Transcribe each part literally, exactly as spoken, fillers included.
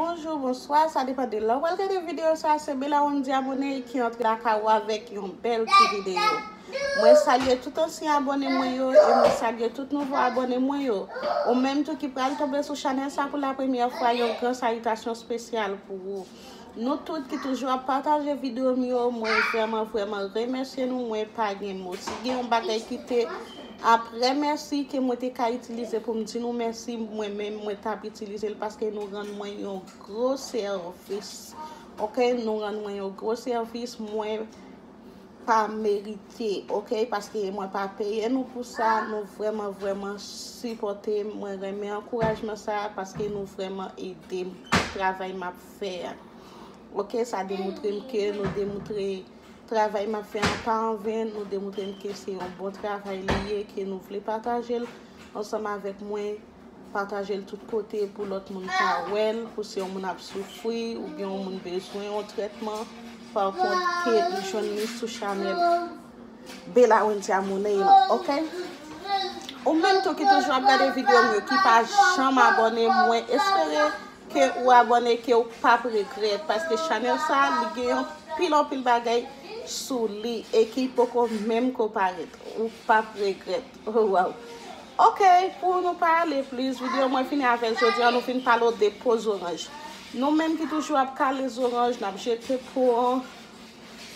Bonjou, bonswa, sa depann de lè w pral gade videyo sa. Se Bella Wendy Abonné ki antre lakay ou avèk yon bèl ti videyo. Mwen salye tout ansyen abòne mwen yo e mwen salye tout nouvo abòne mwen yo. Ou menm tou ki pral tonbe sou chanèl sa pou la premyè fwa, yon gran salitasyon espesyal pou ou. Nou tout ki toujou ap pataje videyo m yo, mwen vrèman, vrèman remèsye nou, mwen pa gen mo. Si gen yon bagay ki te ap remèsi ke mwen te ka itilize pou m di nou mèsi, mwen menm, mwen t ap itilize l paske nou rann mwen yon gwo sèvis. Ok, nou rann mwen yon gwo sèvis, mwen pa merite, ok, paske mwen pa peye nou pou sa, nou vrèman, vrèman sipòte m, mwen renmen ankourajman sa, paske nou vrèman ede m, travay m ap fè a. Ok, sa demontre m ke nou demontre travay m ap fè an pa anven, nou demontre m ke se yon bon travay li ye, ke nou vle pataje l ansanm avèk mwen, pataje l tout kote pou lòt moun ka wè l, pou si yon moun ap soufri oubyen yon moun bezwen yon trètman, pa kont ke li jwenn li sou chanèl Bella Wendy Abonné lan, ok? Ou menm tou ki toujou ap gade videyo m yo, ki pa janm abòne, mwen espere ke ou abòne, ke ou p ap regrèt, paske chanèl sa, li gen anpil, anpil bagay sou li e ki poko menm ko parèt. Ou p ap regrèt. Oh, wow. Ok, pou nou pa ale plis, videyo mwen fini avèk jodi an, nou fin pale de po zoranj. Nou menm ki toujou ap kale zoranj, n ap jete po an,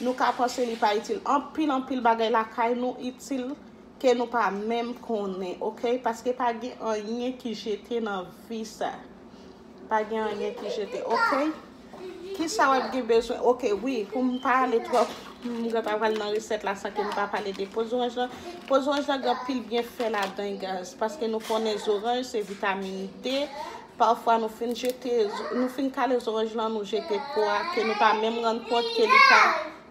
nou ka panse li pa itil. Anpil, anpil bagay lakay nou itil ke nou pa menm konnen, ok? Paske pa gen anyen ki jete nan vi sa. Pa gen anyen ki jete, ok? Kisa w ap gen bezwen? Ok, wi, pou m pa ale twòp, m gentan pral nan resèt la san ke m pa pale de po zoranj lan. Po zoranj lan gen anpil byenfè ladan, guys, paske nou konnen zoranj se vitamin D. Pafwa nou fin jete, nou fin kale zoranj lan, nou jete po a, ke nou pa menm rann kont ke li ka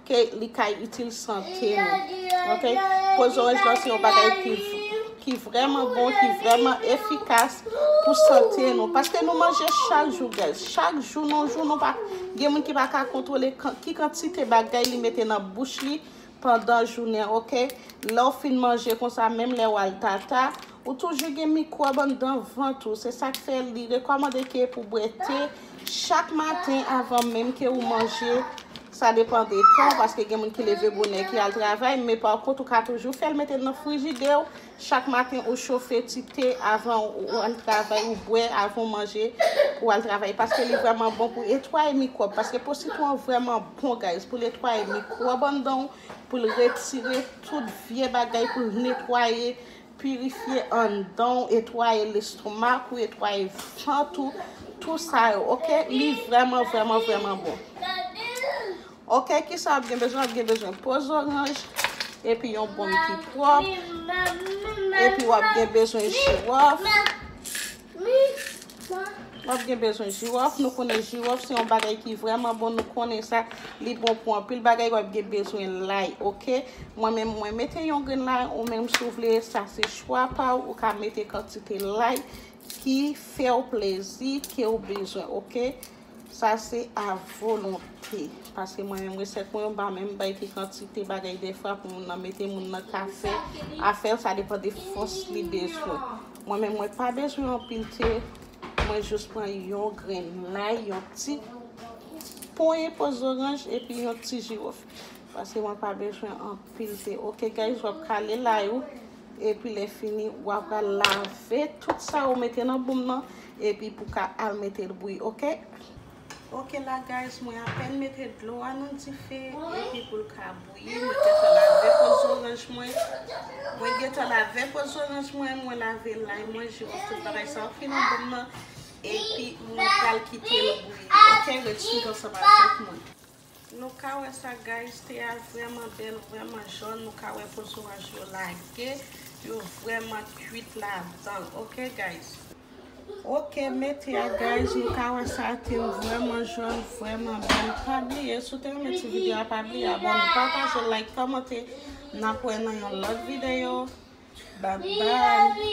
ke li ka itil sante nou. Ok? Po zoranj lan se yon bagay ki, ki vrèman bon, ki vrèman efikas pou sante nou. Paske nou manje chak jou, guys. Chak jou, nan jou, nou pa, gen moun ki pa ka kontwole kan, ki kantite bagay li mete nan bouch li pandan jounen, ok? Lè w fin manje konsa, menm lè w al tata, ou toujou gen mikwòb anndan vant ou. Se sa k fè li rekòmande ke pou bwè te chak maten avan menm ke ou manje. Sa depann de tan w, paske gen moun ki leve bonè, ki al travay, men pa kont ou ka toujou fè l, mete l nan frijidè w. Chak maten ou chofe ti te avan ou al travay, ou bwè avan w manje pou w al travay, paske li vrèman bon pou netwaye mikwòb, paske po sitwon an vrèman bon, guys, pou netwaye mikwòb anndan w, pou l retire tout vye bagay, pou l netwaye, pirifye anndan w, netwaye lestomak ou, netwaye vant ou, tou sa yo, ok? Li vrèman, vrèman, vrèman bon. Ok, kisa w ap gen bezwen? W ap gen bezwen po zoranj, epi yon bonm ki pwòp, epi w ap gen bezwen jiwòf. W ap gen bezwen jiwòf. Nou konnen jiwòf se yon bagay ki vrèman bon. Nou konnen sa. Li bon pou anpil bagay. W ap gen bezwen lay, ok? Mwen menm, mwen mete yon grenn lay. Ou menm, si w vle, sa se chwa pa w. Ou ka mete kantite lay ki fè w plezi, ke w bezwen, ok? Sa se a volonte. Paske mwen menm, resèt mwen, m pa menm bay ki kantite bagay dèfwa pou moun nan mete, moun nan ka fè afè l, sa depann de fòs li bezwen. Mwen menm, mwen pa bezwen anpil te. Mwen jis pran yon grenn lay, yon ti ponyen po zoranj, epi yon ti jiwòf. Paske mwen pa bezwen anpil te. Ok, guys, w ap kale lay ou. Epi lè fini, w ap al lave tout sa ou mete nan bonm nan. Epi pou ka al mete l bouyi, ok? Ok la, guys, mwen apèn mete dlo a nan dife. Epi pou l ka bouyi, mwen gentan lave po zoranj mwen. Mwen gentan lave po zoranj mwen, mwen lave lay mwen, jiwòf, tout bagay sa yo fin nan bonm nan. Epi mwen pral kite l bouyi. Ok, ret swiv ansanm avèk mwen. Nou ka wè sa, guys, te a vrèman bèl, vrèman jòn. Nou ka wè po zoranj yo lage, yo vrèman kwit ladan. Ok, guys. Ok, mete a, guys, nou ka wè sa te vrèman jòn, vrèman bèl. Pa bliye, si w te renmen ti videyo a, pa bliye abòne, pataje, like, kòmante. N ap wè nan yon lòt videyo. Bye bye.